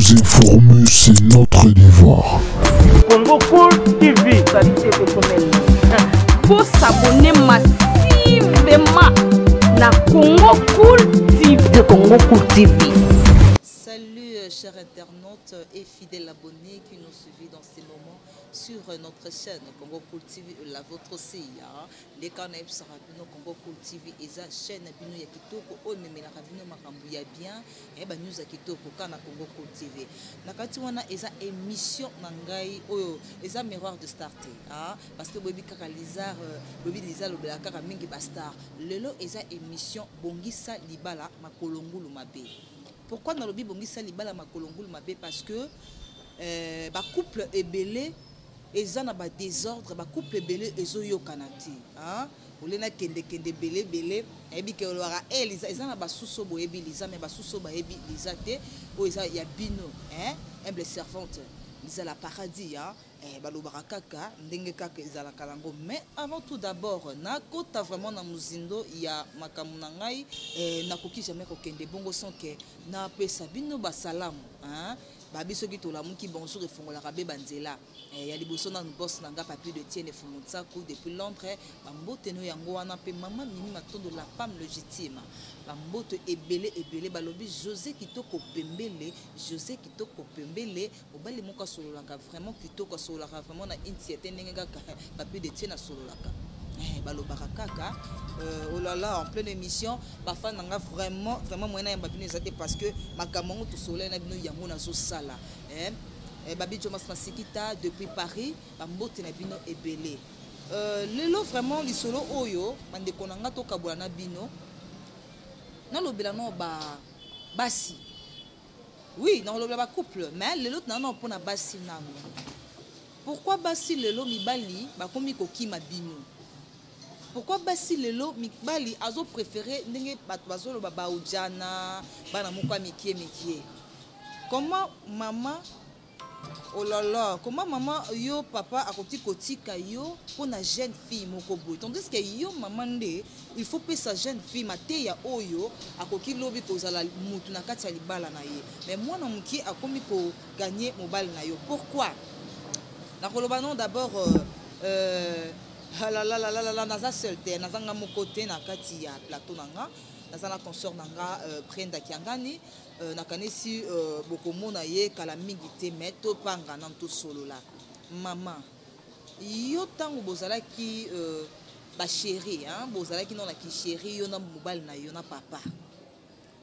Vous informer, c'est notre devoir. Congo Cool TV. Vous s'abonner massivement na Congo Cool TV. De Congo Cool TV. Salut euh, chers internautes et fidèles abonnés qui nous suivent dans ces moments sur euh, notre chaîne Congo Cool TV, la vôtre aussi. Hein. Nde kaka nayebisaka bino Congo Cool TV eza chaîne na bino ya kitoko oyo ememelaka bino makambo ya bien ya ba news ya kitoko kaka na Congo Cool TV. Na kati wana eza émission na ngai oyo eza miroir de star te hein? Parce que boyebi kaka Lizard, euh, boyebi Lizard alobelaka kaka mingi ba star. Lelo eza émission bongisa libala makolo ngulu mabe. Pourquoi nalobi bongisa libala makolo ngulu mabe? Parce que euh, ba couple ebele eza na ba desordre, ba couple ebele ezo yokana te hein? Ole na kende kende ebele ebele, nayebi ke olobaka eh Liza, eza na basusu oyo boyebi Liza, mais basusu oyo bayebi Liza te, oyo eza ya bino hein? Humble servante Liza la paradis hein? Eh, balobaka kaka ndenge kaka ezalaka nango. Mais avant tout d'abord nakota vraiment na mozindo ya makambo na ngai, eh, nakoki jamais kokende bongo sans que napesa bino basalamu hein? Babi soki tolamuki bonjour efongolaka be ba nzela eh, ya liboso nanu boss na nga Papy de Tiene Fumu Nsaku depuis Londres, ba mbote no yango wana pe mama Mimi Matondo la femme légitime, ba mbote ebele ebele. Balobi José Kitoko Pembele, José Kitoko Pembele mobali moko asololaka vraiment kitoko, asololaka vraiment na intia te ndenge kaka Papy de Tiene asololaka. Eh, balobaka kaka euh, oh là là, en pleine émission bafan na nga vraiment vraiment moyen nayamba bino eza te parce que makambo yango tosololaki na bino yango nazosala. Eh, eh, Babi Jomas Masikita depuis Paris, bambote na bino ebele. Euh, lelo vraiment lisolo oyo bandeko na nga tokabola na bino, nalobela nao ba basi. Oui, nakolobela ba couple, mais lelo tuna nao mpona basi nano. Pourquoi basi lelo mibali bakomi kokima bino? Pourquoi basi lelo mibali azo préférer ndenge bato bazoloba baujana bana moko ya mikie mikie? Comment mama, oh là là, comment mama yo papa akoki kotika yo mpona jeune fille moko boye, tandis que yo mama nde il faut pesa jeune fille mateya oyo akoki lobi kozala mutu na kati ya libala na ye, mais mwana mokie akomi ko gagner mobali na yo? Pourquoi? Nakoloba non d'abord euh, euh, la naza seul te, naza nga moko te na kati ya plateau na nga, naza na consort na nga euh, Prenda Kiangani, euh, nakanisi euh, bokomona ye kala mingi te, mais topanga nanu tosolola. Mama yo ntango bozalaki euh, ba chéri hein, bozalaki nano na kichéri yo na mobali na yo na papa,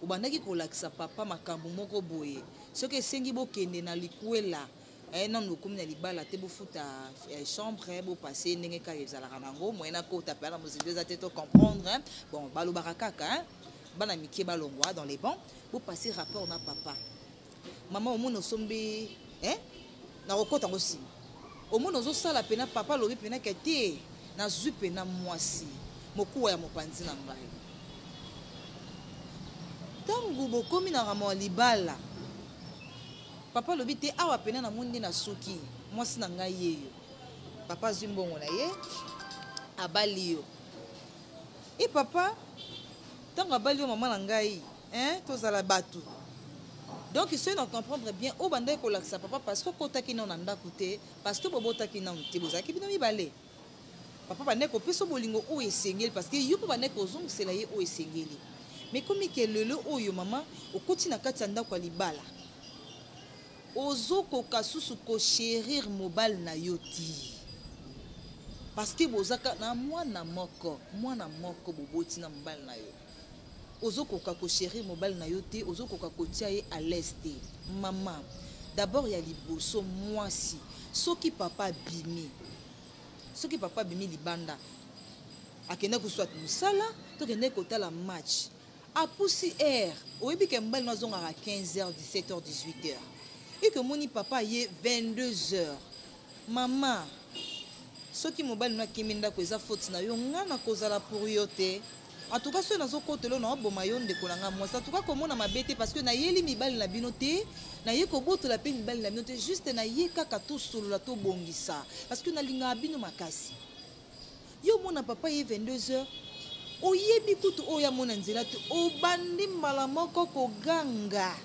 obandaki kolakisa papa makambo moko boye, soki esengi bokende na likwela eh, nanu okomi na libala te, bofuta eh, chambre bopase ndenge kaka ezalaka nango, moyen nakota mpe na mozindo eza te, to comprendre hein. Bon, balobaka kaka hein, bana mike balongwa dans les bancs, bopase rapport na papa. Mama omoni osombi eh, nakokota yango nsima, omoni ozosala pena papa alobi pena ke te, nazwi pena mwasi mokuwa ya mopanzi na ngai. Ntango bokomi na ramo ya libala, papa alobi te awa pena namoni nde nasuki mwasi na ngai yeyo. Papa azwi mbongo na ye abali yo. E papa ntango abali yo mama na ngai hein, tozala bato. Donc soki na comprendre bien oyo bandaki kolakisa papa, parce que okotaki nano na ndako te, parce que bobotaki nano te, bozalaki bino mibale, papa bandaki kopesa bolingo oyo esengeli, parce que yo mpe bandaki kozongisela ye oyo esengeli. Mais komi ke lelo oyo mama okoti na kati ya ndako ya libala, ozokoka susu kochérir mobali na yo ti, parce que bozaka na mwana moko, mwana moko boboti na mobali na yo, ozokoka kochérir mobali na yo te, ozokoka kotia ye à l'aise te. Mama d'abord ya liboso mwasi, soki papa abimi, soki papa abimi libanda, akende koswat mosala to akende kotala match, apusi air, oyebi ke mobali no azongaka 15h, 17h, 18h, eke omoni papa ye 22h. Mama soki mobali no akimi ndako eza faute na yo, nga nakozala pour yo te. En tout cas soki nazokotela na oboma yo ndeko na nga mwasi, en tout cas komona mabe te, parce que nayeli mibali na bino te, naye kobotola mpe mibali na bino te, juste naye kaka tosolola tobongisa, parce que nalingaka bino makasi. Yo omona papa ye 22h, oyebi kutu oyo amona nzela te, obandi mbala moko koganga.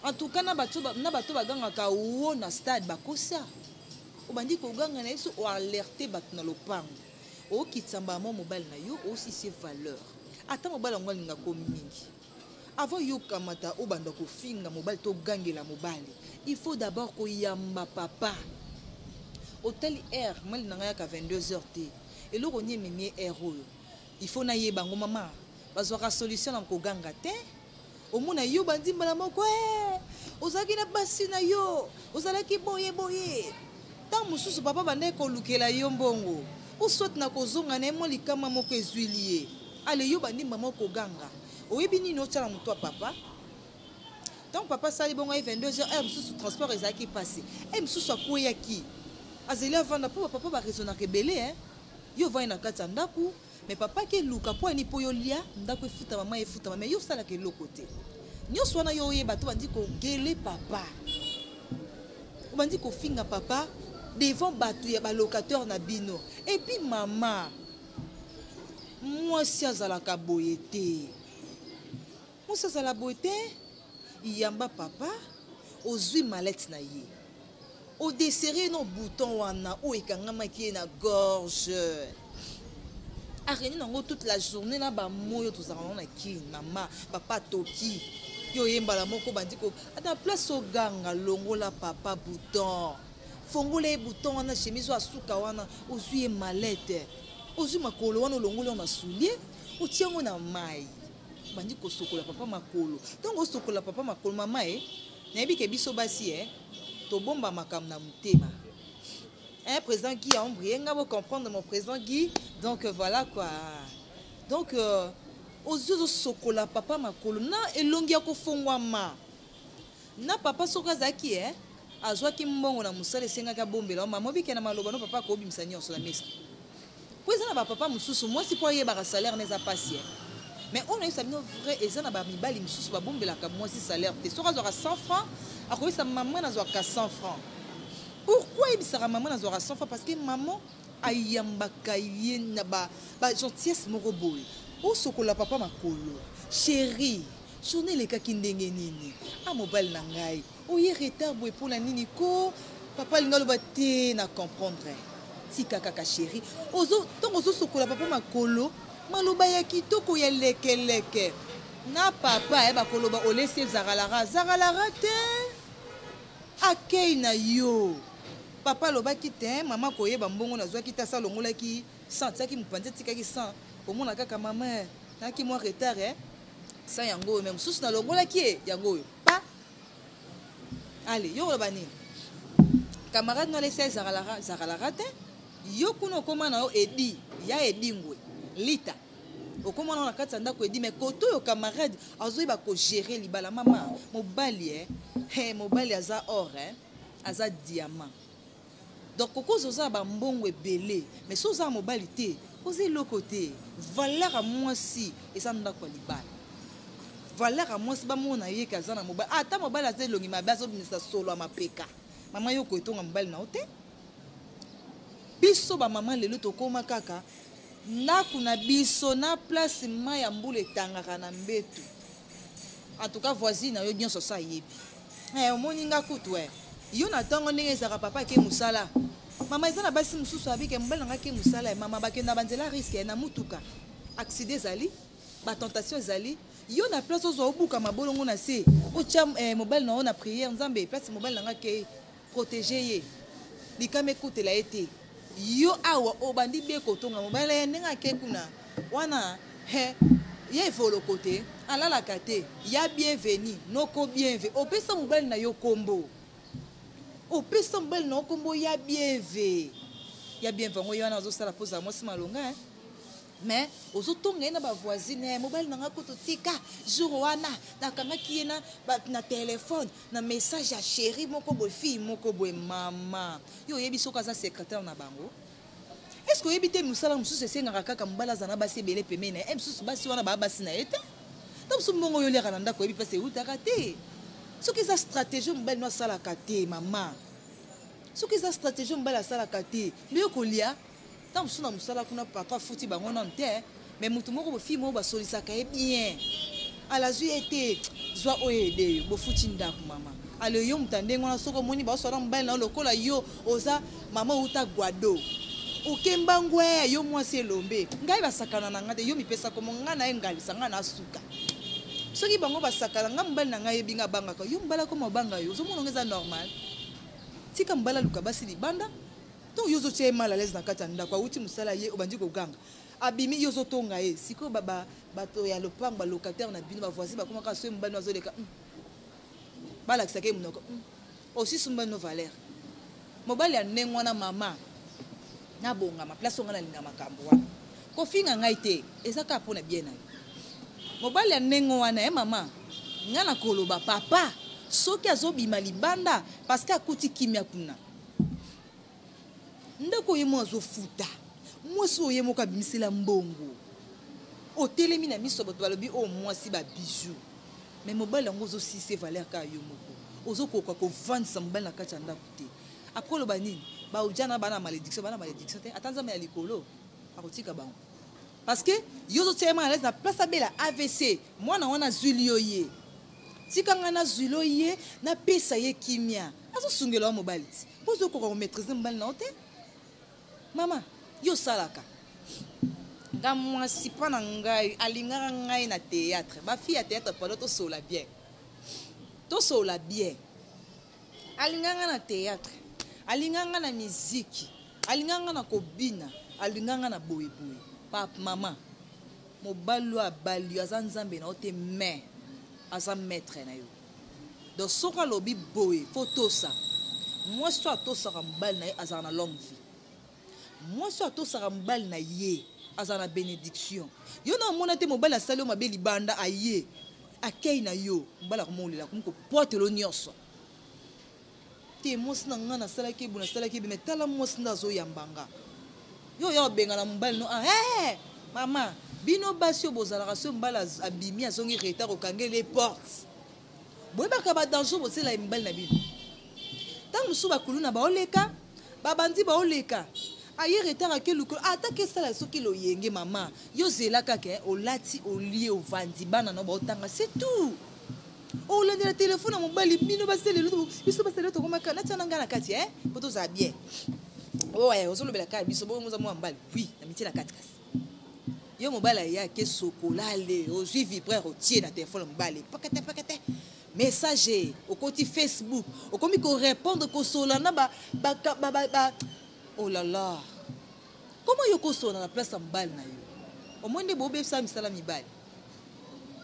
En tout cas na bato na bato bagangaka wo na stade bakosa. Obandi koganga na yeso oalerte bato na lopango. Okitisa mbala moko mobali na yo, osisi ye valeur. Ata mobali yango alingaka yo mingi. Avant yo okamata obanda kofinga mobali to ogangela mobali, il faut d'abord koyamba papa. Otali heure, mobali na ngai ayaka 22 heures te. Eloko nini ememi ye heure oyo? Il faut nayeba yango mama. Bazwaka solution na koganga te. Omona yo bandi mbala moko eh, ozalaki na basi na yo, ozalaki boye boye. Ntango mosusu papa bandaki kolukela yo mbongo, ou soit na kozonga na ye mwa likama moko ezwili ye. Ale yo bandi mbala moko koganga. Oyebi nini otya na moto ya papa? Ntango papa asali bongo aye 22 heures, heure mosusu transport ezalaki mpasi, heure mosusu akweyaki, azeli avanda mpo bapapa ba raisonnaka ebele eh. Yo ovandi na kati ya ndako, mais papa ake luka mpo ani mpo yo lia ndako efutama, mai efutama, mais yo osalaka eloko te. Nyonso wana yo oyeba to bandi kogele papa, obandi kofinga papa devant bato ya balocataire na bino. Et puis mama, mwasi azalaka boye te, mwasi azala boye te. Yamba papa, ozwi mallette na ye, odesserre no bouton wana oyo ekangamaki ye na gorge, areni nango toute la journée na bamoyo tozalaka nango na kini. Mama, papa toki yo oyembala moko bandi ko ata place oganga, longola papa bouton, fongola ye bouton wana, chemise oyo asuka wana, ozwi ye mallette, ozwi makolo wana, olongoli yango na soulier, otie yango na mai, bandi kosokola papa makolo. Ntango osokola papa makolo, mama e, nayebi ke biso basi e tobomba makambo na motema. Hein, président Guy a embrayé, nga bo comprendre mon président Guy. Donc voilà quoi. Donc ozwi ozosokola papa makolo na elongi ya kofongwama na papa. Soki azalaki e azwaki mbongo na mosala, esengaki abombela mama, obike na maloba no papa akobimisa nyonso na mesa, po eza na bapapa mosusu mwasi mpo ayebaka salaire na eza pasi. Mais oyo nayebisa bino vrai, eza na bamibali mosusu babombelaka mwasi salaire te. Soki azwaka 100 francs, akoyebisa mama nazwaka 100 francs. Pourquoi ayebisaka mama nazwaka 100 francs? Parce que mama ayambaka ye na bagentillesse moko boye. Osokola papa makolo, chéri, journée elekaki ndenge nini? A mobali na ngai, oye retard boye mpona nini ko? Papa alingi aloba te na comprendre, tika kaka chéri. Ntango ozosokola papa makolo, maloba ya kitoko ya lekeleke na papa ayeba koloba, olesi ezakalaka zakalaka te, akei na yo. Papa alobaki te mama koyeba mbongo nazwaki te, asa alongolaki 100, atiaki mopanzi, atikaki 100. Omona kaka mama nayaki mwa retard eh? 100 yango oyo, me mosusu nalongolaki ye yango oyo pa. Ale yo koloba nini? Camarade no alesi ezakalaka zakalaka te. Yo kuna okóma na yo edi ya edingwe lita, okóma na yo na kati ya ndako edi. Mais kote oyo camarade azoyeba kogérer libala, mama, mobali eh? Hey, mobali aza or eh? Aza diamant. Donc kokoza oza na bambongo ebele, mais so oza na mobali te, oza eloko te. Valeur ya mwasi eza ndako ya libala. Valeur ya mwasi, bamona ye ke aza na mobali. Ata mobali aza elongi mabe, azobimisa solo ya mapeka, mama, yo koetonga mobali na yo te. Biso bamama lelo tokóma kaka ndako na biso na place mai ya mbula etangaka na mbeto. En tout cas voisine na yo nyonso so ayebi. Eh, omoni nga kutu eh. Yo na ntongo ndenge ezalaka, papa ake mosala, mama, eza na basi mosusu abike mobali na nga ake mosala ya mama, bakenda banzela risque na mutuka, accident ezali, batentation ezali. Yo na place ozwa obuka mabolongo na se, otya eh, mobali na yo na prière: Nzambe, place mobali na nga ke, protège ye, likama ekutela ye te. Yo awa obandi be kotonga mobali ya ndenge ake kuna wana, he ye evoloko te, alalaka te, ya bienveni noko bienve. Opesa mobali na yo kombo, opesa mobali na yo kombo ya bienve, ya bienve yango ye wana azosala mpo ozala mwasi malonga eh? Mais ozotonga ye na bavoisine: mobali na nga kutu tika, jour wana nakangaki ye na telefone na message ya chéri moko boye, fille moko boye. Mama, yo oyebi soki aza secrétaire na bango? Est ce que oyebi te mosala mosusu esengaka kaka mobali aza na basi ebele pembeni na ye? Mosusu basi wana baa basi na ye te. Ta mosusu mbongo oyo oliaka na ndako, oyebi mpasi eutaka te. Soki eza stratégie mobali no asalaka te, mama, soki eza stratégie mobali asalaka te, nde yo kolia. Ntango mosusu na mosala kuna papa afuti bango nano te, mais motu moko, bofille moko basolisaka ye bien, alazwi ye te. Zwa oyo ede yo, bofuti ndako mama. Ale yo moto ya ndenge wana, soki omoni baosala mobali na yo lokola yo oza mama outa Guado, okemba ngwe, yo mwasi elombe. Ngai basakana na ngai te, yo mipesa komo ngai na ye ngalisa ngai na suka. Soki bango basakana ngai, mobali na ngai yebi ngai abangaka yo, mobali akoma obanga yo, ozomona ngo eza normal. Tika mobali aluka basi libanda. To yo ozotia ye mal à l'aise na kati ya ndako, awuti mosala ye obandi koganga, abimi yo ozotonga ye. Sikoyo bato ya lopango, ba locataire na bino, ba voisin bakoma kaka soki mobali no azoleka, balakisaka ye monoko, Osisi mobali no valeur. Mobali ya ndenge wana mama, nabongama place oyo ngai nalinga makambo wana. Kofinga ngai te, eza kaka mpona bien na yo. Mobali ya ndenge wana ye mama, ngai nakoloba papa soki azobima libanda parce que akuti kimia kuna. Ndako ye moko azofuta, mwasi oyo ye moko abimisela mbongo, otelemi na miso bato balobi oyo mwasi ba bijoux, mais mobali yango ozosise valeur kaka yo moko, ozokoka kovandisa mobali na kati ya ndako te. Après oloba nini? Baojana bana malédiction, bana malédiction te, ata Nzambe ya likolo akotika bango, parce que yo ozotia ye mal à l'aise na place abela AVC. Mwana wana azwili yo ye, tika ngai nazwili yo ye, napesa ye kimia, azosungela wa mobali ti mpo ozokoka komaîtrise mobali na yo te. Mama, yo osalaka nga mwasi mpo na ngai alingaka ngai na théâtre, bafille ya théâtre pardon, tosola bien, tosola bien. Alingaka ngai na théâtre, alingaka ngai na miziki, alingaka ngai na kobina, alingaka ngai na boyeboye. Papa, mama, mobali oyo abali yo aza nzambe na yo te, mais aza maître na yo. Donc soki alobi boye, fo tosa. Mwasi oyo atosaka mobali na ye azala na longue vie. Mwasi oyo atosaka mobali na ye azala na bénédiction. Yo na omona te mobali asali yo mabe libanda, aye akei na yo, mobali akomolela, akomi kopwatelo nyonso te. Mwasi na ngai nasalaki ebo, nasalaki ebe, mais tala mwasi nde azoyamba nga. Yo oya obengana mobali no. Ah, hey, mama, bino basi oyo bozalaka soki mobali abimi azongi retard, okangeli porte, boyebaka badanger bosela ye mibali na bino. Ntango mosusu bakuluna baoleka, babandi baoleka, aye retard, ake lokolo, ata ke esala soki loyenge. Mama, yo zela kaka olati, olie, ovandi, bana na baotanga, c'est tout. Olandela telefone ya mobali. Bino baselelo, biso baselelo tokomaka natia na ngai na kati po tozala bien. Oye ozolobela kaka biso bongo, oza mwa mobali, oui, na mitie na kati. Kasi yo mobali ayake sokolale, ozwi vibreur, otie na telefone ya mobali, pakete pakete message, okoti Facebook, okomi korépondre, kosola na ba, ba, ba, ba, ba. Oh là là, comment yo kosola na place ya mobali na yo? Omoi nde bobebisa misala mibali.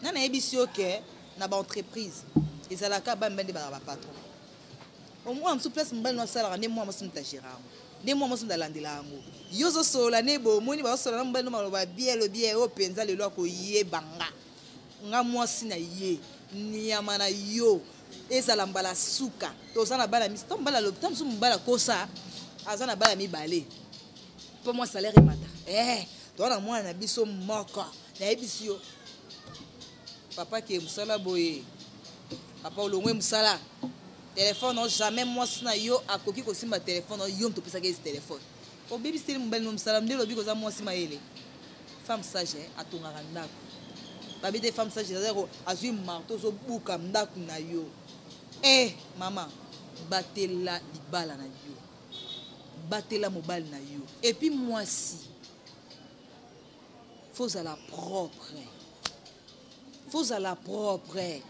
Nga nayebisi yo ke na baentreprise ezalaka bamibali nde bazala bapatron. Omwana mosusu, place mobali no asalaka, nde mwana mwasi moto agéra yango, nde mwana mwasi moto alandela yango. Yo ozosolola nde bomoni bazosolola na mobali no, maloba bien, elobi ye oyo mpenza lelo akoyeba nga, nga mwasi na ye, nyama na yo ezala mbala suka. Toza na bana misi to mobali alobi ta mosusu, mobali akosa, aza na bana mibale mpo mwa salaire emata. Toza na mwana na biso moko. Nayebisi yo papa ke mosala boye, papa olongwe mosala, telefone no jamais mwasi na yo akoki kosimba telefone no. Yo moto opesaki ezi telefone, obebiseli mobali no mosala. Nde olobi koza mwasi mayele, femme sage atongaka ndako. Babi te femme sage azwi marteau, ozobuka ndako na yo. Mama, batela libala na yo, batela mobali na yo. Et puis mwasi fozala propre, fozala propre.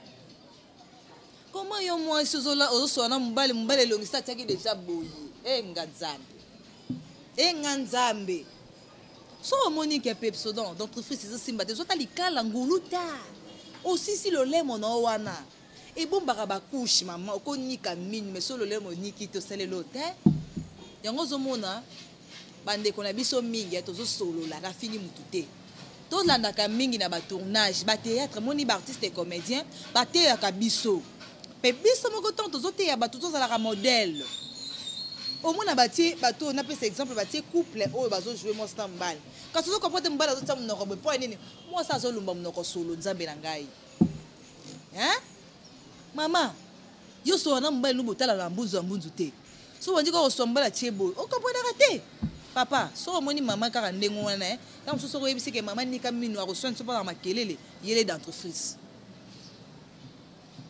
Comment yo mwasi ozosola na mobali, mobali elongisi atiaki deja boye? E nga Nzambe, e nga Nzambe. Soki omoni ke Pepsodent dentifrice ezosimba te, ozwata likala ngulu ta, osisi lolemo na yo wana, ebombaka bacouche. Mama, okonika minu, mais so lolemo oniki te, osaleli te yango. Ozomona bandeko na biso mingi tozosolola, nafingi mutu te. Tolandaka mingi na batournage, bathéâtre, moni baartiste et comédien bateyaka biso, mpe biso moko ntango tozoteya bato, tozalaka modèle. Omona batie bato oyo, napesa exemple, batie couple oyo bazojouer mwasi na mobali, kasi ozokomprendre te, mobali azotia monoko boye mpo ya nini, mwasi azolumba monoko solo. Nzambe na ngai, hein? Mama, yo sola na mobali no, botala na mbunzu ya mbunzu te. So bandi kaka koswa, mobali atie boye, okomprenaka te. Papa, soki omoni mama kaka ndenge wana, ntango mosusu soki oyebisi ke mama nika mino, akoswani so mpona makelele yele dentifrice.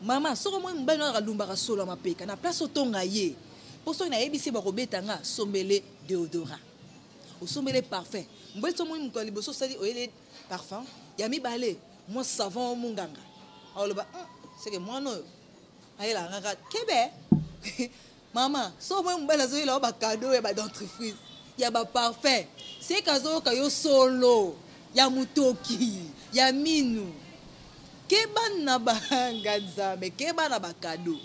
Mama, soki omoni mobali no alumbaka solo ya mapeka na place otonga ye, mpo soki nayebisi ye bakobeta nga, sombele deodorant, osombele parfum. Mobali, so omoni moto ya liboso osali oyele parfum, ya mibale mwa savon, munganga, aloba seke mwana oyo ayelaka ngaka kebe. Mama, so omoni mobali azoyela yo bacadeau ya badentifrice, ya baparfum, seke azoyoka yo solo ya motoki ya minu. Keba na banga Nzambe, keba na bacadeau.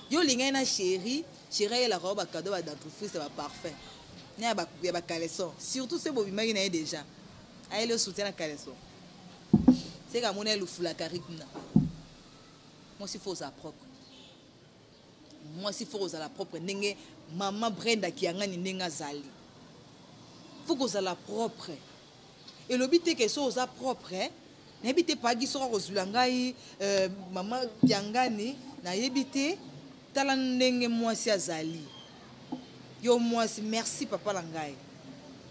Yo olingai na chéri, chéri ayelaka yo bacadeau, badentifrice, ya baparfum na ya bacaleçon, surtout se bobimaki na ye déjà, ayeli yo soutien na caleçon, seke amoni ye lufulakari kuna. Mwasi, faut ozala propre. Mwasi, faut kozala propre ndenge mama Brenda Kiangani ndenge azali. Faut kozala propre. Elobi te ke so oza propre, nayebi te pagi soki akozwila ngai mama Kiangani, nayebi te. Tala ndenge mwasi azali. Yo mwasi, merci papa na ngai,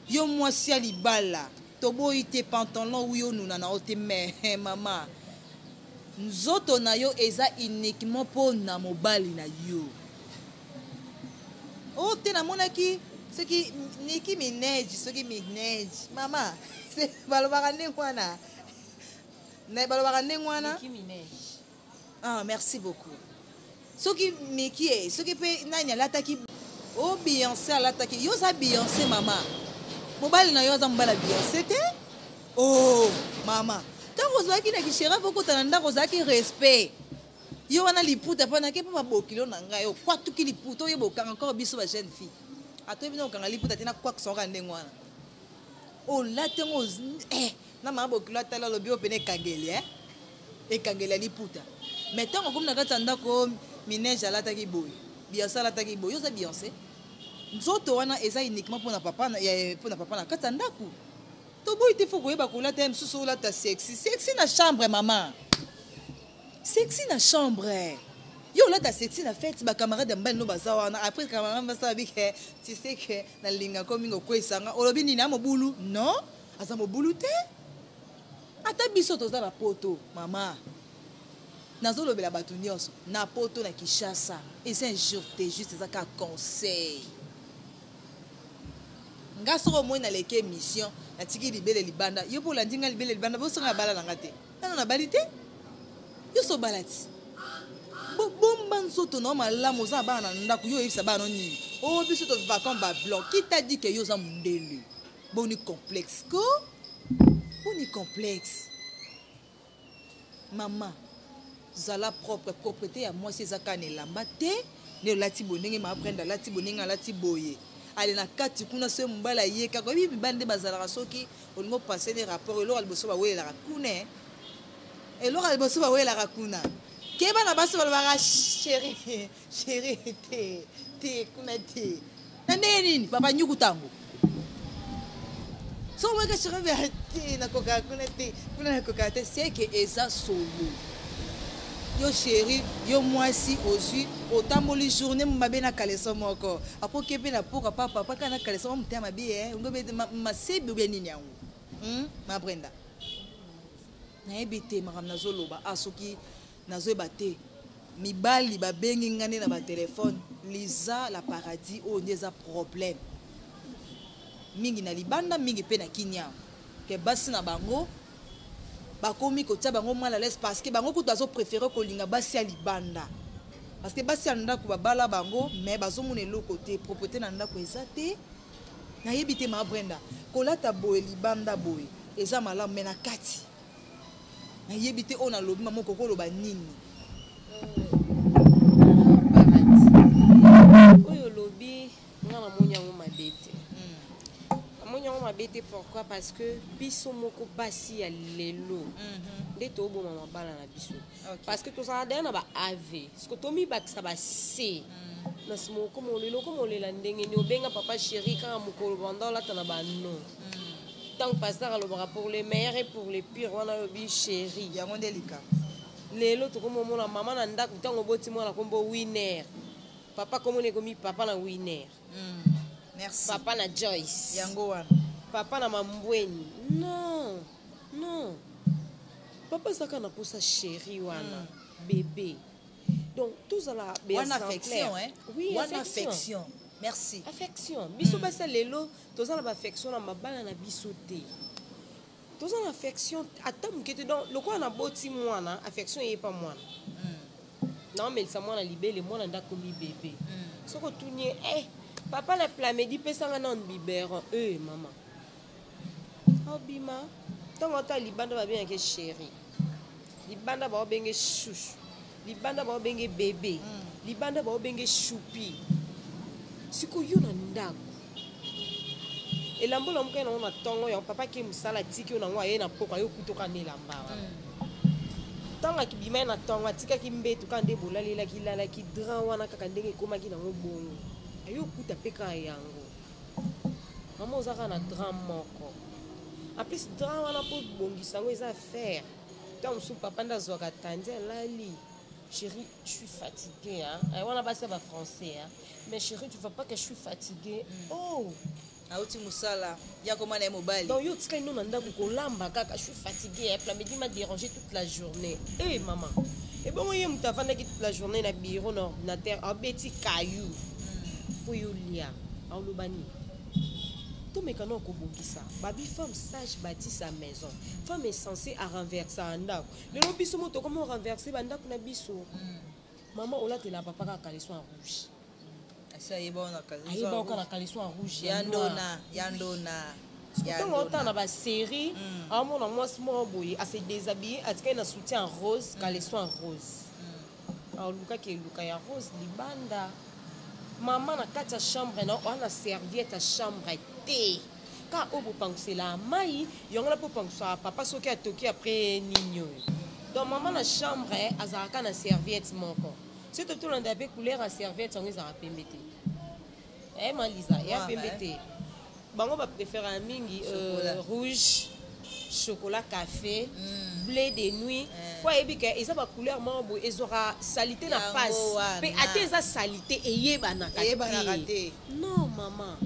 yo mwasi ya libala, toboyi te pantalon wi onuna na yo te, mais mama, nzoto na yo eza uniquement mpo na mobali na yo. O te, namonaki soki Nicki Minaj, soki Minaj, mama, balobaka ndenge wana, balobaka ndenge wana. Ah, merci beaucoup. Soki Miki e, soki mpe nani alataki o Beyoncé alataki, yo oza Beyoncé, mama, mobali na yo aza mobali ya Beyoncé te. O oh, mama, ntango ozalaki na kishera, okota na ndako, ozalaki respect. Yo wana liputa mpo nake mpo babokilo na ngai, okwatuki liputa, oyeba okanga encore. Biso ba jeune fille atoyebi na kokanga liputa te, nakwakisa ndenge wana olati yango na mama bokilo atali, alobi oyo pene ekangeli, ekangeli ya liputa. Mais ntango akomi na kati ya ndako, Minaj alataki boye, Beyoncé alataki boye, yo oza Beyoncé, nzoto wana eza uniquement mpona papa, mpona papa na kati ya ndako. Toboyi te, faut koyeba kolata ye mosusu, olata sexy, sexy na chambre, mama, sexy na chambre. Yo olata sexy na fête, bacamarade ya mobali no baza wana. Après, camarade basala bike, tu sais que nalingako mingi, okwesanga, olobi nini? A mobulu? Non, aza mobulu te. Ata biso toza na poto, mama, nazolobela bato nyonso na poto, na Kinshasa, eza injure te, juste eza kaka conseil. Nga soki omoi naleki émission, natiki libele libanda, yo mpo olandi nga libele libanda, bosonga bala na nga te, nano nabali te, yo so obala ti. Bomba nzoto na yo malamu. Oza na bana na ndako, yo oyebisa bana no nini? O biso tovivaka comme bablanc. Qui t'a dit que yo oza mondele? Boni complexe ko, boni complexe. Mama, zala propre. Propreté ya mwasi eza kaka na elamba te nde olati boye, ndenge mama Brenda alati boye, ndenge alati boye, ale na kati kuna. Soki mobali aye kaka, oyebi mibali nde bazalaka, soki olingi opase ne rapport, eloko ya liboso bawelelaka kuna, eloko ya liboso bawelelaka kuna, ke bana basi balobaka chéri, chéri te, te kuna te. Na ndenge nini papa nyuku ntango so omweka chéri be te, nakokaka kuna te, kuna nakokaka te, seke eza solo. Yo chéri, yo mwasi, ozwi otamboli journée mabe na caleçon moko, apoke mpe na poka papa paka na caleçon mo motema mabe, ngobe masebi obia nini yango, Ma Brenda, nayebi te makambo nazoloba. A soki nazoyeba te, mibali babengi nga nde na batelefone. Liza la Paradis, oyo nde eza problème mingi na libanda, mingi mpe na Kinia, ke basi na bango bakomi kotia bango mal à l'aise, parce que bango kutu bazopréféré kolinga basi ya libanda, parce que basi ya ndako babala bango, mais bazomona eloko te, propreté na ndako eza te. Nayebi te, ma Brenda, kolata boye libanda boye eza malamu, mais na kati nayebi te. Oyo nalobi, mama, okoki oloba nini? Oyo olobi, nga namoni yango mabe te, namoni yango mabe te. Pourquoi? Parce que biso moko basi ya lelo nde toboma mabala na biso, parce que tozala daya na ba av ce tomibakisa ba c na nsima. Okoma olela, okoma olela ndenge nini? Obenga papa chéri kaka mokolo banda olata na banon, ntango pasteur alobaka pour le meilleur et pour le pire, wana olobi chéri. Yango nde likambo. Lelo tokoma omona mama na ndako, ntango oboti mwana kombo Winner, papa komona ekomi papa na Winner. Merci. Papa na Joyce. Yango wana. Papa na Mambweni. Non, non, papa azalaka na posa chéri wana, bébé. Donc tozala Wana affection, hein? Oui, wana affection. Affection, merci. Affection. Biso basi ya lelo toza na baaffection na mabala na biso te. Toza na affection ata moke te. Donc lokola naboti mwana, affection eyepa mwana, naomelisa mwana libele, mwana nde akomi bebe. Soki otuni ye: "Eh, papa na Plamedi, pesanga nano biberon." E mama obima ntango ata libanda babengaki chéri, libanda baobenge chouchou, libanda baobenge bebe, libanda baobenge choupi. Sikoyo yo na ndako, elamba olamukai nango na ntongo yango, papa ke mosala, atiki yo nango, aye na poko, aye okutoka na elamba wana. Ntango akibima ye na ntongo, atikaki mbeto kaka nde bolalelaki, lalaki drap wana kaka ndenge ekomaki nango bongo, aye okuta mpe kaka yango. Mama, oza kaka na drap moko. En plus, drap wana, mpo bongisa yango eza affaire. Ntango mosusu papa nde azwaka tandi, alali: "Chérie, je suis fatiguée, hein." Eh, wana basi ya bafrançais, hein. "Mais chérie, tu vois pas que je suis fatiguée?" Oh. Auti mosala, ya koma na ye mobali. Donc yo otikali no na ndako kolamba kaka: "Je suis fatiguée, hein, Plamedi m'a dérangé toute la journée." Eh mama, ebongo ye moto avandaki toute la journée na bureau, na ordinateur, abeti kayu mpo yo lia, aoloba nini? Tomeka na kobongisa. Babi femme sage bâtit sa maison. Femme est censée à renverser ndako. Lelo biso mo tokoma renverser bandako na biso. Mama, olatela papa kaka caleçon ya rouge. Asi ayeba wana. Ayeba oka na caleçon ya rouge. Ya ndona, ya ndona. Ntango otala na basérie, aomona mwasi moko boye ase déshabillé, atikali na soutien ya rose, caleçon ya rose, alukaki eluka ya rose libanda. Mama, na kati ya chambre na oa na serviette ya chambre te, ka oyo bopangusela mai yango na mpo opangusaka papa soki atoki après nini oyo. Donc mama, na chambre azalaka na serviette moko. Soki tolanda mpe couleur ya serviette yango, ezalaka pembe te. Maliza ya pembe te, bango bapréférera mingi rouge, chocolat, café, bleu de nuit, po ayebi ke eza bacouleur moko boye ezwaka salité na pasi mpe ate eza salité, eyebanaka te. Non mama,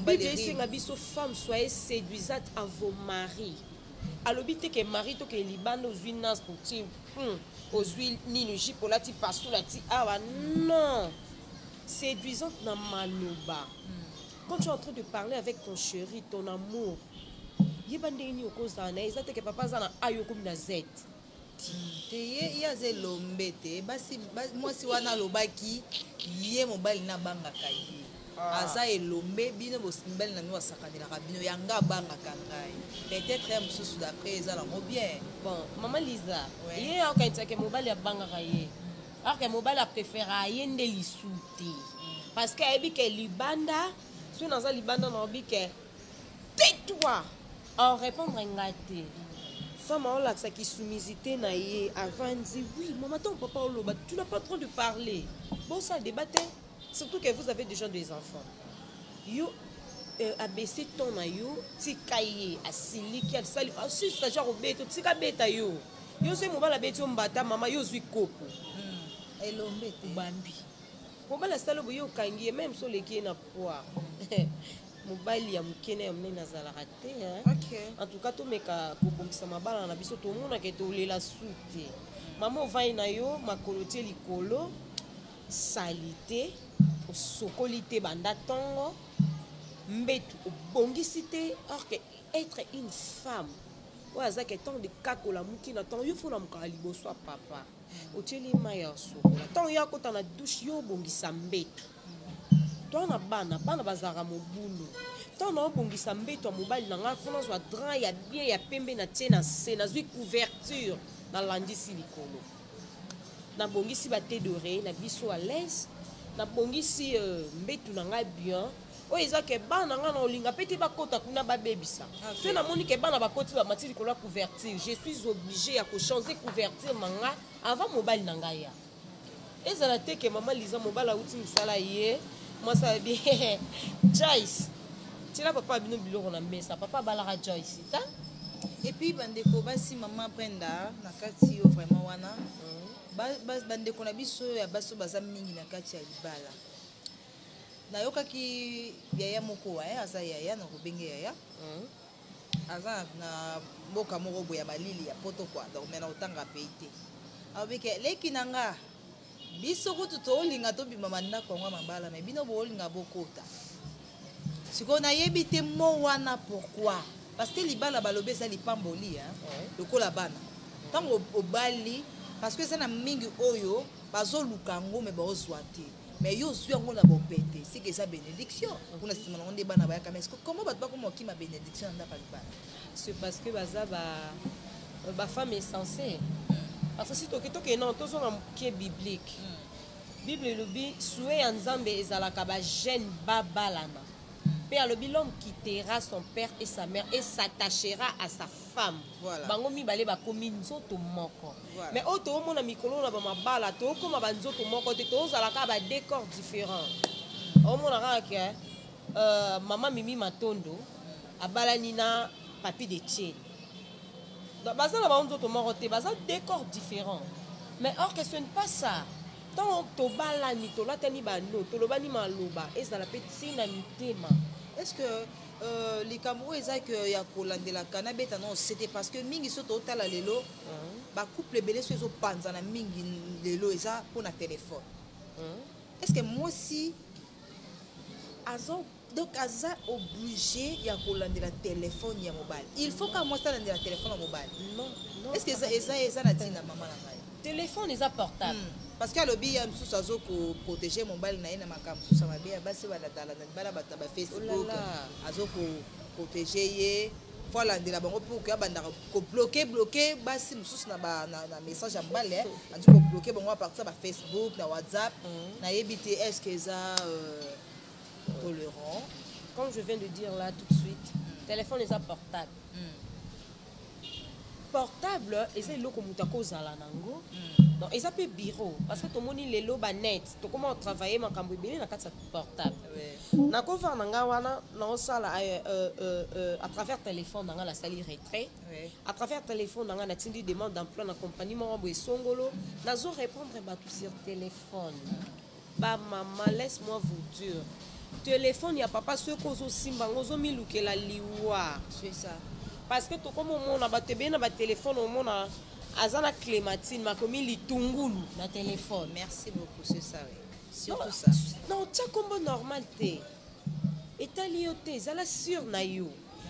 Bible esenga biso: "Femme, soyez séduisante à vos maris." Alobi te ke mari toke libanda, ozwi nas oti, ozwi nini, jupe olati, pasula ti awa. Non, séduisante na maloba. Quand tu es en train de parler avec ton chéri, ton amour, yeba ndenge nini okozala na ye. Eza teke papa aza na a, yo okomi na Z. Te, ye aza elombe te. Basi, mwasi wana alobaki ye mobali nabangaka ye. Aza elombe. Bino mibali na bino basakanelaka bino, yanga abangaka ngai. Peut-être ya mosusu d'après eza nango bien. Bon, mama Liza, ye akanisaka mobali abangaka ye, alors mobali apréféra ye nde lisu te, parce que ayebi ke libanda, soki naza libanda, naobi ke tais-toi, arépondre nga te. Femme aolakisaki soumisité na ye, avandi: "Oui mama." Ntango papa oloba, tu n'as pas trop de parler, bosala débat te, surtout que vous avez déjà des enfants. Yo abaisse ton na yo, tika ye asiliki, asali asisa genre obeta, tika beta yo. Yo soki mobali abeti yo mbata, mama, yo ozwi kopo. Elombe te. Obambi mobali, asali boye, okangi ye. Même so oleki ye na poids, mobali ya moke na ya monene azalaka te. En tout cas, tomeka kobongisa mabala na biso. Tomonaka tolela su te. Mama, ovai na yo makolo tie likolo, sali te, osokoli te banda ntongo, mbetu obongisi te. Or que être une femme oyo azaki ntango de kaka olamuki na ntongo, yo fo olamukaka liboso ya papa, otieli mai ya sokola, ntango yo akota na douche, yo obongisa mbetu. To na bana, bana bazalaka mobulu. Ntango na obongisa mbeto ya mobali na ngai, fo nazwa drap ya bien ya pembe, na tie na se, nazwi couverture, nalandisi likolo, nabongisi bataie d'oreiller na biso à l'aise, nabongisi mbetu na ngai bien. Oyo eza ke bana na ngai na olinga mpe te bakɔta kuna babebisa. Soki namoni ke bana bakɔti, bamati likolo ya couverture, je suis obligé ya kochanger couverture na ngai avant mobali na ngai ya. Ezala te ke mama Liza, mobali awuti mosala, ye mwasi ayebi: "Joyce, tiela papa bino biloko na mesa." Papa abalaka Joyce ta. Et puis bandeko basi, mama Brenda, na kati yo vraiment wana, bandeko na biso ya basi oyo baza mingi na kati ya libala, nayokaki yaya moko, aza yaya na kobenge yaya, aza na mboka moko boye ya malili ya poto quoi. Donc me na kotanga pays te, alobike leki na nga. Biso kutu tolinga tobima bandako yango ya mabala, mais bino bolinga bokota. Sikoyo nayebi te mo wana pourquoi, parce que libala balobi eza lipamboli, hein? Lokola bana ntango obali, parce que eza na mingi oyo bazoluka yango mais baozwa te, mais yo ozwi yango na bopete, seke eza bénédiction. Kuna nsima nango nde bana bayaka. Mais comment bato bakoma okima bénédiction na ndako ya libala? C'est parce que baza bafemme insensée, parce que si toke tokende non, tozonga moke biblique. Bible elobi souhait ya Nzambe ezalaka bajeune babalana, mpe alobi: "L'homme quittera son père et sa mère et s'attachera à sa femme." Bango mibale bakomi nzoto moko. Mais oyo toomona mikolo na bamabala, tookóma banzoto moko te, tozala kaka badeux corps différents. Omona kaka ke mama Mimi Matondo abalani na Papi de Tieni, donc baza na bango nzoto moko te, baza deux corps différents. Mais or que ce n'est pas ça. Ntango tobalani, tolatani bano, tolobani maloba, ezala mpe ntina mitema. Est ce que likambo oyo eza ke ya kolandelaka, nabeta non, c'était parce que mingi so totala lelo, bacouple ebele so ezopanzana mingi lelo eza mpona telefone. Est ce que mwasi aza, donc aza obligé ya kolandela telefone ya mobali? Il faut ka mwasi alandela telefone ya mobali? Non, non. Est ce que eza na ntina, mama na ngai? Telefone eza portable. Parce que alobi ya mosusu azokoprotéger mobali na ye na makambo mosusu ya mabe ya basi balandalanda libala, bato na bafacebook. Oh là là. Azokoprotéger ye, fo alandela bango pour ke abandaka kobloquer bloquer basi mosusu na message ya mobali, andi kobloquer bango à partir ya bafacebook, na WhatsApp. Nayebi te, est ce que eza tolérant? Comme je viens de dire là tout de suite, téléphone eza portable. Portable eza eloko moto akozala nango. Donc eza mpe bureau, parce que tomoni lelo banet, tokoma kotravailler makambo ebele na kati ya portable. Nakovanda na ngai wana, naosala à travers téléphone na ngai, nasali retrait à travers téléphone na ngai, natindi demande d'emploi na compagnie moko boye songolo, nazo répondre bato sur téléphone. Bamama, laisse-moi vous dire, téléphone ya papa, soki ozosimba yango, ozomilukela liwa. C'est ça. Parce que tokoma omona bato ebele na batelefone, omona aza na Clémentine, makomi litungulu na telefone. Merci beaucoup, c'est ça, oui. Surtout ça. Non, tia kombo normal te, etali yo te, ezala sûr na yo.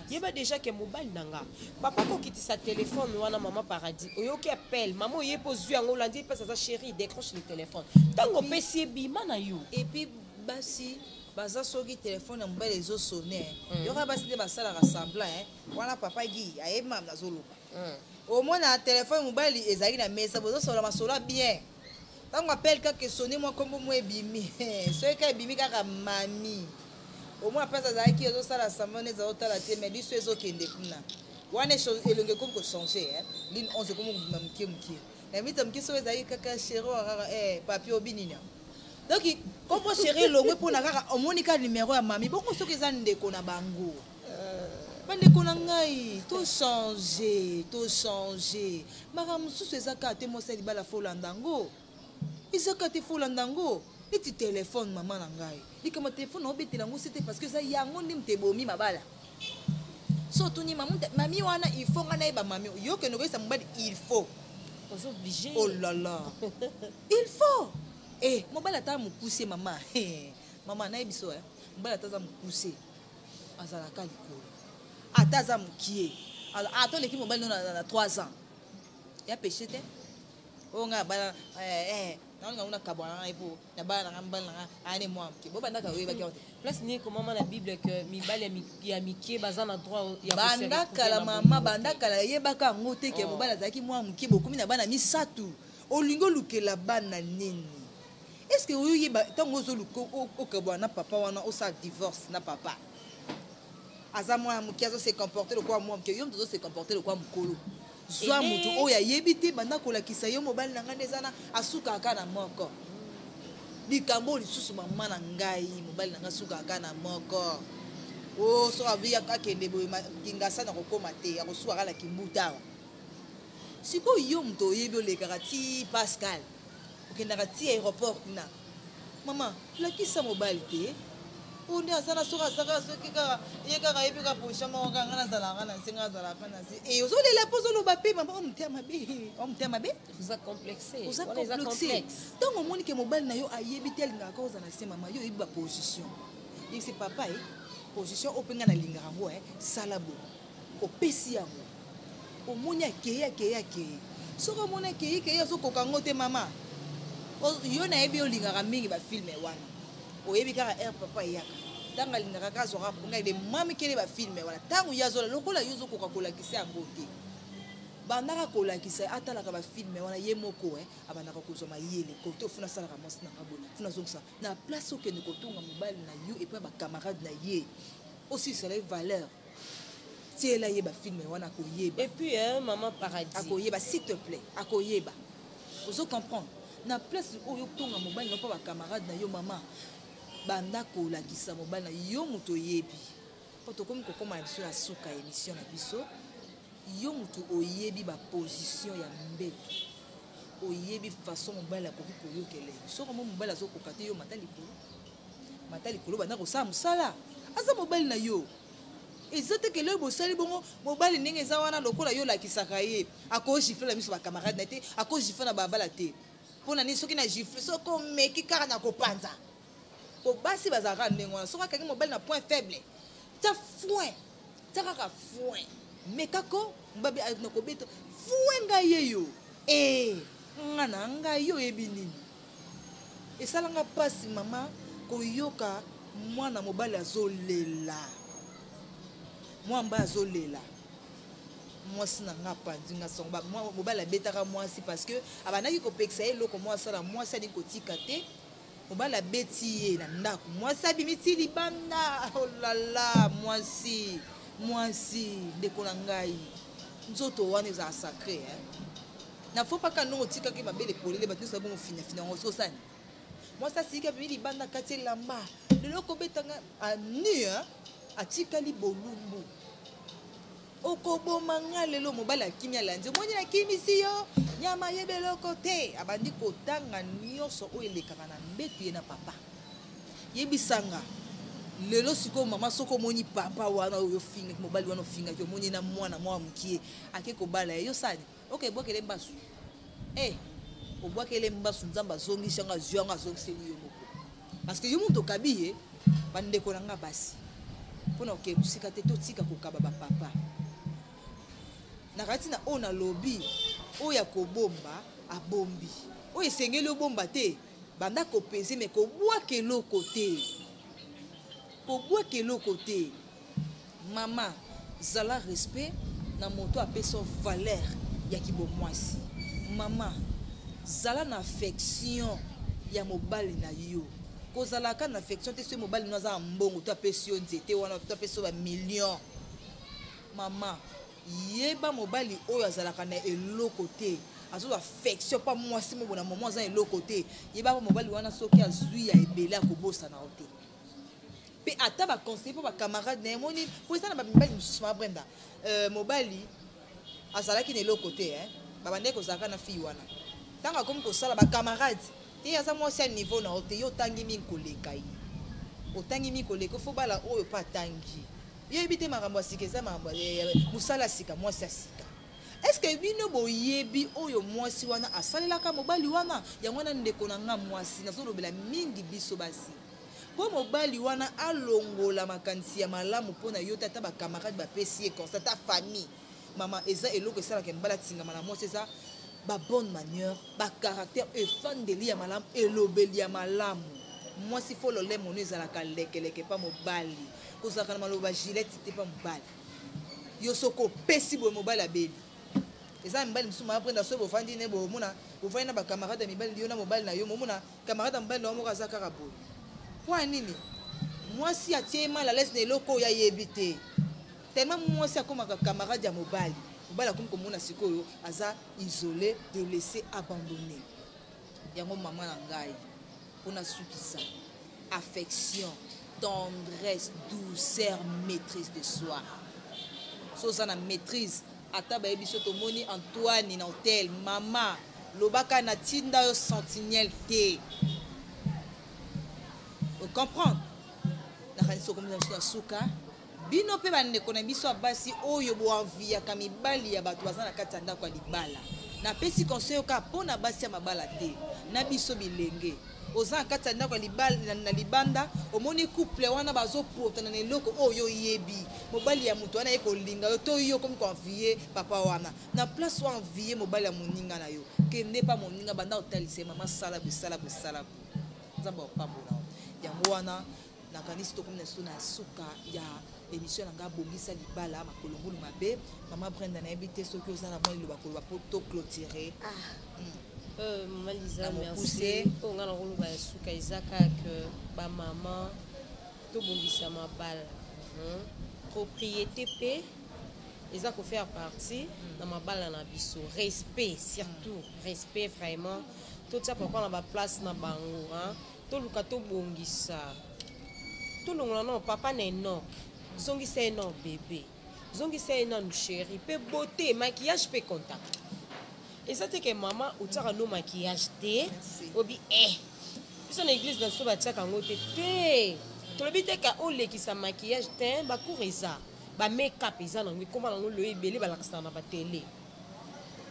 Yeba déjà ke mobali na nga, papa kokitisa telefone wana. Mama Paradis, oyoki appel, mama oye mpo ozwi yango, olandi mpasi, aza chéri, décroche le téléphone. Ntango opesi ye, bima na yo. Et puis basi baza, soki telefone ya mobali ezosonner, yoka basi nde basalaka semblant wana. Papa Gi ayebi makambo nazoloba. Omona telefone mobali ezalaki na mesa, bozosola masolo bien, ntango appel kaka esonner, mwa nkombo mo ebimi, soki kaka ebimi kaka mami, omona mpasi azalaki ezosala semblant nde ezazotala te, mais biso ezokende kuna wana, elongi ekomi kochanger, ligne 11 ekomi kobima moke moke na mita moke. Soki ezalaki kaka chéri oyo kaka papier obi nini, donc kombo chéri elongwe mpona kaka omoni kaka numero ya mami. Bongo soki eza ndeko na bango, bandeko na ngai, tochanger, tochanger. Makambo mosusu eza kaka te mwasi ya libala fo olanda yango, eza kaka te fo olanda yango neti telefone. Mama na ngai, likambo ya telefone naobetela yango se te, parce que eza yango nde moto ebomi mabala. So otuni mami wana, il faut ngai nayeba mami yo, kende koyesa mobali, il faut Oza obligé. Oh là là, il faut mobali ata mokuse, mama, mama nayebi so, mobali ata aza mokuse, azalaka likolo, ata aza mokie, ata oleki mobali no na 3 ans, ya péché te. Oyo ngai abala, naolinga ngo nakabwana ngai mpo nabala nanga mobali nanga ane mwa moke, bo bandaka oyebaki yango te. Place nini komama na Bible ke mibali ya mike baza na droit ya Banda kala, mama, banda kala yebaka yango te ke mobali azalaki mwa moke. Bokomi na bana misato, olingi olukela bana nini? Est ce que oyoyeba ntango ozoluka okabwana na papa wana, osala divorce na papa, aza mwana moke, azose comporter lokola mwa moke, yo moto ozose comporter lokola mokolo? Zwa motu oyo ayebi te, banda kolakisa yo mobali na ngai nde eza na asukaka na moko. Likambo oyo lisusu, mama na ngai, mobali na ngai asukaka na moko. O soki abi akende boye Kingasa, na kokóma te, akosukaka na Kimbuta awa. Sikoyo yo moto oyebi, olekaka ti Pascal, okendaka ti aéroport kuna, mama, lakisa mobali te. Oyo nde aza na soki azaka soki kaka ye kaka ayebi kaka position moko kaka nga nazalaka na se nga azalaka na se e ozolela mpo ozoloba mpe mama oyo motema mabe, oyo motema mabe. Oza complexe. Oza Wana eza complexe. complexe. Ntango omoni ke mobali na yo ayebi te, alingaka kaka ozala na se, mama, yo oyebi baposition, yebisi papa e position oyo mpe ngai nalingaka yango e sala boye, opesi yango, omoni akei akei akei. Soki omoni akei kei, azokoka yango te, mama, yo nayebi olingaka mingi bafilme wana, oyebi kaka aire papa eyaka ntango alingaka kaka azwaka ngai de mamikele bafilme wana. Ntango ye azola lokola yo ozokoka kolakisa yango te, bandaka kolakisa, atalaka bafilme wana ye moko abandaka kozwa mayele kote ofuna asalaka mwasi na nga boye, funa azongisa na place. Okende kotonga mobali na yo epai bacamarade na ye, osilisela ye valeur, tiela ye bafilme wana, akoyeba. Et puis hein, maman Paradis. Akoyeba, s'il te plaît, akoyeba. Ozo comprendre? Na place oyo otonga mobali na yo mpo bacamarade na yo, mama, banda kolakisa mobali na yo. Moto oyebi, mpo tokomi kokóma na biso na suka ya émission na biso. Yo moto oyebi baposition ya mbeto, oyebi façon mobali akoki koyokela yo. Soki mo mobali azokoka te, yo mata likolo, mata likolo, banda kosala mosala. Aza mobali na yo, eza te kele bosali bongo. Mobali ndenge eza wana, lokola yo olakisaka ye, akogifle na miso bacamarade na ye te, akogifle na babala te. Mpo na nini? Soki na gifle, soki omeki kaka na kopanza, po basi bazalaka ndenge wana. Soki akangi mobali na point faible, tia foin, tia kaka foin, mekako mbabi na kobeta foin. Ngai ye yo e nga na ngai, yo oyebi nini esalanga mpasi, mama, koyoka mwana mobali azolela, mwana mobali azolela: "Mwasi na nga apanzi nga sango." Mobali abetaka mwasi parce que abandaki kopekisa ye eloko mwa asala, mwasi alingi kotika te. Mobali abeti ye na ndako, mwasi abimi ti libanda. Olala mwasi, mwasi ndeko na ngai, nzoto wana ezala sacré, hein? Na fo paka ndongo otikaki mabele polele, bato nyonso babongo finafina yango. Soki osani mwasi asiliki, abimi libanda, kati elamba: "Lelo kobetanga anu." Atikali bolumbu: "Okoboma nga lelo." Mobali akimi, alandi: "Omoni, nakimisi yo, nyama ayebi eloko te." Abandi kotanga nyonso oyo elekaka na mbetu ye na papa. Yebisanga lelo sikoyo, mama, soki omoni papa wana oyo ofingaki, mobali wana ofingaki, omoni na mwana mwa mokie ake kobala ye, yo sani oke ebwakele mbasu e obwakele mbasu. Nzambe azongisi yango, azwi yango, azongiseli yo moko, parce que yo moto okabi ye. Bandeko na nga basi, mpona kokende mosika te, totika kokaba bapapa. Na kati na oyo nalobi, oyo ya kobomba abombi, oyo esengeli obomba te, banda kopese me kobwaka eloko te, kobwaka eloko te. Mama, zala respect na moto apesa valeur ya kibomwasi. Mama, zala na affection ya mobali na yo. Kozalaka na affection te soki mobali no aza na mbongo to apesi yo nzete wana to apesi yo bamillion. Mama, yeba mobali oyo azalaka na eloko te, azozwa affection mpa mwasi moko na momo aza na eloko te. Yeba mobali wana, soki azwi ya ebele, akobosana yo te. Mpe ata baconseiller mpo bacamarade na ye moni, mpo eza na bamibali mosusu, ma Brenda, mobali azalaki na eloko te, babandaki kozalaka na fille wana. Ntango akomi kosala, bacamarade te: "Aza mwasi ya niveau na yo te, yo otangi mingi koleka ye, otangi mingi koleka, fo bala oyo mpo atangi. Yo yebi te makambo ya sika, eza makambo mosala ya sika, mwasi ya sika." Est-ce bino boyebi oyo mwasi wana asalelaka mobali wana? Yango wana, ndeko na nga mwasi, nazolobela mingi biso basi, mpo mobali wana alongola makanisi ya malamu mpo na yo te. Ata bacamarade bapesi ye constat, ata famille, mama, eza eloko esalaka mobali atingama na mwasi, eza babonne manière, bacaractère, efandeli ya malamu, elobeli ya malamu. Mwasi, fo lolemo no ezalaka lekeleke mpa mobali, kozalaka na maloba gilete te mpa mobali. Yo soki opesi boye, mobali abeli. Eza na mibali mosusu, maprenda, soki bofandi ne, bomona bofandi na bacamarade ya mibali, yo na mobali na yo, momona camarade ya mobali na yo moko aza kaka boye. Mpo ya nini? Mwasi atie ye mal à l'aise na eloko oyo ayebi te. Tellement mwasi akomaka camarade ya mobali, mobali akomi komona sikoyo aza isolé, délaissé, abandonné. Yango, mama na ngai, mpona sukisa, affection, tendresse, douceur, maîtrise de soi. So oza na maîtrise, ata bayebi so tomoni Antoine na hotel, mama, lobaka: "Natinda yo sentinelle te." Ocomprendre? Nakanisi okomi na biso na suka. Bino mpe bandeko na biso ya basi oyo boenviaka mibali ya bato baza na kati ya ndako ya libala, napesi conseil kaka mpo na basi ya mabala te, na biso bilenge. Oza na kati ya ndako ya libala, na libanda omoni couple wana bazopotana na eloko oyo oyebi mobali ya moto wana ye kolinga yo to yo okomi koenvie papa wana. Na place oyo envie mobali ya moninga na yo, kende pa moninga, banda kotalisa ye mama, sala boye, sala boye, sala boye, Nzambe akopambola yo. Yango wana nakanisi tokomi na biso na suka ya émission na nga Bongisa Libala, makolo ngulu mabe. Mama Brenda, nayebi te soki oza na mwa liloba koloba po to clôturer. Mama Liza, Na merci. mokuse. Oyo nga nakoloba ya suka eza kaka bamama, tobongisa mabala. Propriété mpe eza kofaire partie na mabala na biso. Respect, surtout respect, vraiment totia papa na baplace na bango, hein. Toluka tobongisa, tolongola nano papa na Enok, zongisa ye nano bébé, zongisa ye nanu chéri. Mpe beauté, maquillage mpe contact eza te ke mama otiaka no maquillage te. Merci. Obi biso na église na biso batiaka yango te. Te, tolobi te ka olekisa maquillage te. Bacours eza, bamake-up eza nango, ekóma nango loyo ebele balakisaka na batele.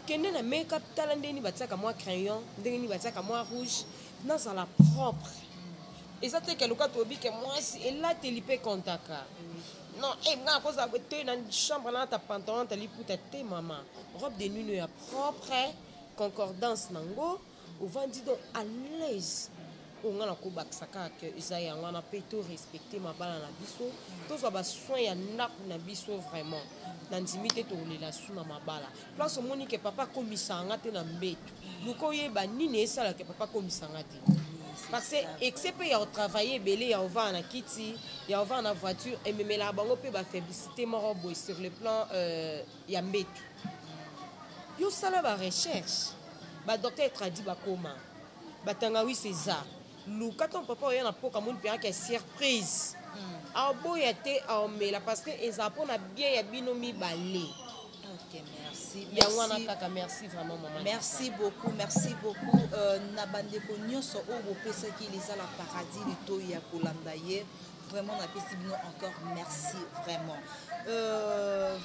Kende na make-up, tala ndenge nini batiaka mwa crayon, ndenge nini batiaka mwa rouge, nazala propre. Eza te ke loka toyebi ke mwasi elateli mpe kontaka non. Nga nakozala boye te na chambre, nalata pantalon, nata liputa te. Mama, robe de nuit no ya propre, concordance nango, ovandi donc à l'aise. Oyo nga nakobakisa kaka ke eza yango wana. Mpe to respecte mabala na biso, tozwa basoin ya ndako na biso. Vraiment nandimi te tokolela su na mabala. Place omoni ke papa akomisanga te na mbeto, luka oyeba nini esalaka papa akomisanga te, parce que excès mpe ya kotravaille ebele, ya ovanda na kiti, ya ovanda na voiture, ememelaka bango mpe bafaiblesse moko boye sur le plan ya mbeto. Yo sala barecherche, badocteur tradi bakoma batangawisi eza. Luka ntango papa oya na poka, moni mpenaka ya surprise, aoboya te, aomela, parce que ezala mpona bien ya bino mibale. Ok, merci. Yango wana Merci. kaka. Merci vraiment, mama. Merci beaucoup, merci beaucoup. Na bandeko nyonso oyo bopesaki Liza la Paradis litoyi ya kolanda ye, vraiment napesi bino encore merci vraiment.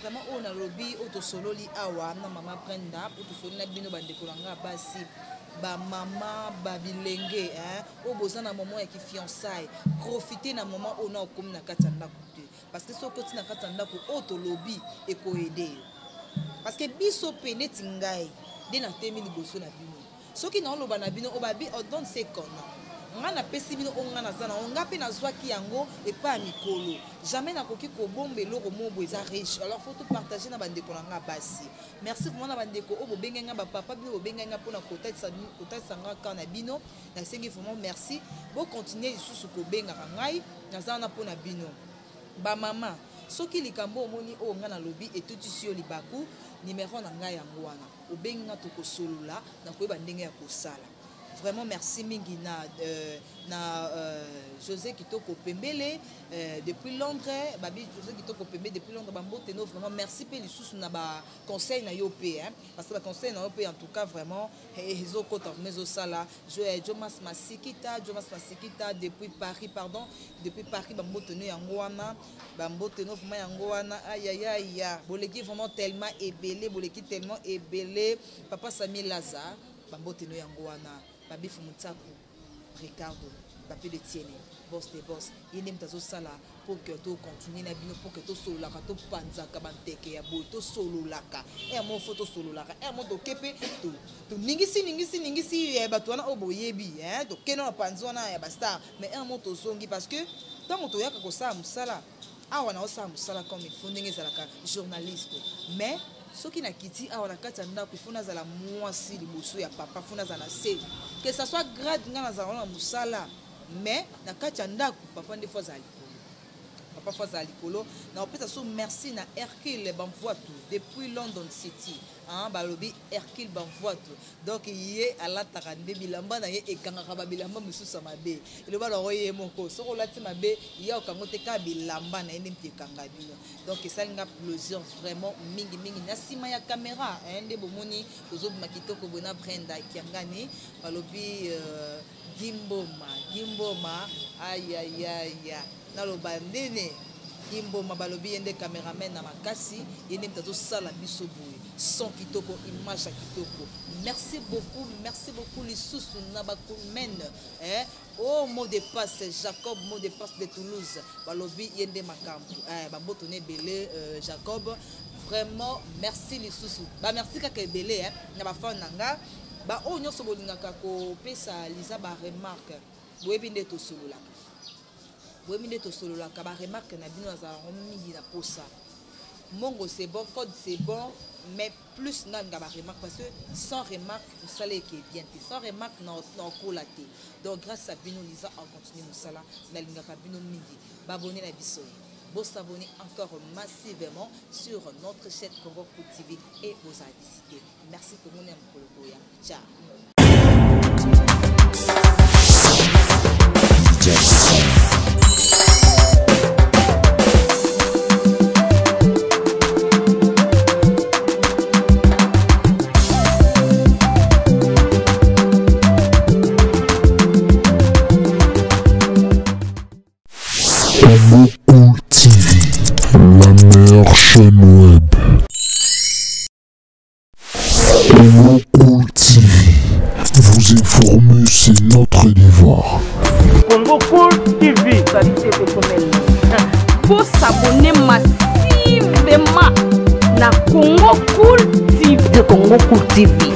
Vraiment oyo nalobi, oyo tosololi awa na mama Brenda, oyo tosololi na bino bandeko na nga basi, bamama, babilenge, hein, oyo boza na moment ya kifiançaille, profite na moment oyo na okomi na kati ya ndako te, parce que soki okoti na kati ya ndako, oyo tolobi ekoaider yo. Parce que biso mpe neti ngai nde natemi liboso na bino, soki naoloba na bino oyo babi odon se kona ngai napesi bino oyo ngai naza nango, ngai mpe nazwaki yango epai ya mikolo. Jamais nakoki kobomba eloko moko boye eza riche. Alors faut topartage na bandeko na ngai basi. Merci vraiment na bandeko oyo bobengai ngai, bapapa bino bobengai ngai mpona kotalisa ngai ka na bino. Nasengi vraiment merci, bocontinue lisusu kobengaka ngai, naza wana mpona bino. Bamama, soki likambo omoni oyo ngai nalobi etutisi yo libaku, nimero na ngai yango wana, obengi nga, tokosolola, nakoyeba ndenge ya kosala. Vraiment merci mingi na José Kitoko Pembele depuis Londres. Babi José Kitoko Pembele depuis Londres, bambote no. Vraiment merci mpe lisusu na baconseil na yo mpe, hein, parce que baconseil na yo mpe en tout cas vraiment ezokota, vraiment ezosala. Jomas Masikita, Jomas Masikita depuis Paris, pardon, depuis Paris, bambote no yango wana, bambote no vraiment yango wana. Ayayaya, boleki vraiment tellement ebele, boleki tellement ebele. Papa Sami Lazare, bambote no yango wana. Babifu Mutsaku Ricardo, papi de Tiene, boss de boss, ye nde moto azosala pour que tocontinue na bino, pour que tosololaka, topanzaka banteke ya boye, tosololaka ere moko, fo tosololaka ere moko, toke mpe toningisi ningisi ningisi ya bato wana oyo boyebi, tokende na panzi wana ya bastar, mais ere moko tozongi, parce que ntango toyaka kosala mosala awa, naosala mosala comme il faut, ndenge ezalaka journaliste. Mais soki nakiti awa na kati ya ndako, il faut nazala mwasi liboso ya papa, faut nazala na se, que ça soit grade ngai nazala wana na mosala, mais na kati ya ndako papa nde faut azala likolo, papa faut azala likolo. Na kopesa so merci na Hercule Bamvoitu depuis London City, hein, balobi Hercule Bamvoitu, donc ye alataka nde bilamba na ye ekangaka babilamba mosusu ya mabe. Eloba nango ye moko, soki olati mabe ye okango te, kaka bilamba na ye nde moto ekanga bino. Donc esali nga plaisir vraiment mingimingi. Na nsima ya caméra, nde bomoni tozobima kitoko boye na Brenda Kiangani, balobi Gimboma, Gimboma. Ayayaya, naloba ndene Kimboma, balobi ye nde cameraman na makasi, ye nde moto azosala biso boye, son kitoko, image ya kitoko. Merci beaucoup, merci beaucoup lisusu na bacomen, eh? Oh, mot de passe Jacob, mot de passe de Toulouse, balobi ye nde makambo, eh, bamboto na ebele, Jacob, vraiment merci lisusu, bamerci kaka ebele, eh, na bafan na nga, baoyo nyonso bolingaka kopesa Liza baremarque, boyebi nde tosololaka, boyebi nde tosololaka, baremarque na bino azalaka mingi na posa. Mongo c'est bon, code c'est bon, mais plus nga nga baremarque, parce que sans remarque mosala eke bien te, sans remarque na okola te. Donc grâce à bino Liza acontinue mosala. Nalingaka bino mingi, babone na biso, bosabonner encore massivement sur notre chaîne Congo Cool TV et bozala visiter. Merci, tomoni ya mokolo koya. Ciao. Congo Cool TV, la meilleure chaîne web. Congo Cool TV, vous informer, c'est notre devoir. Congo Cool TV. Vous s'abonner massivement na Congo Cool TV. De Congo Cool TV.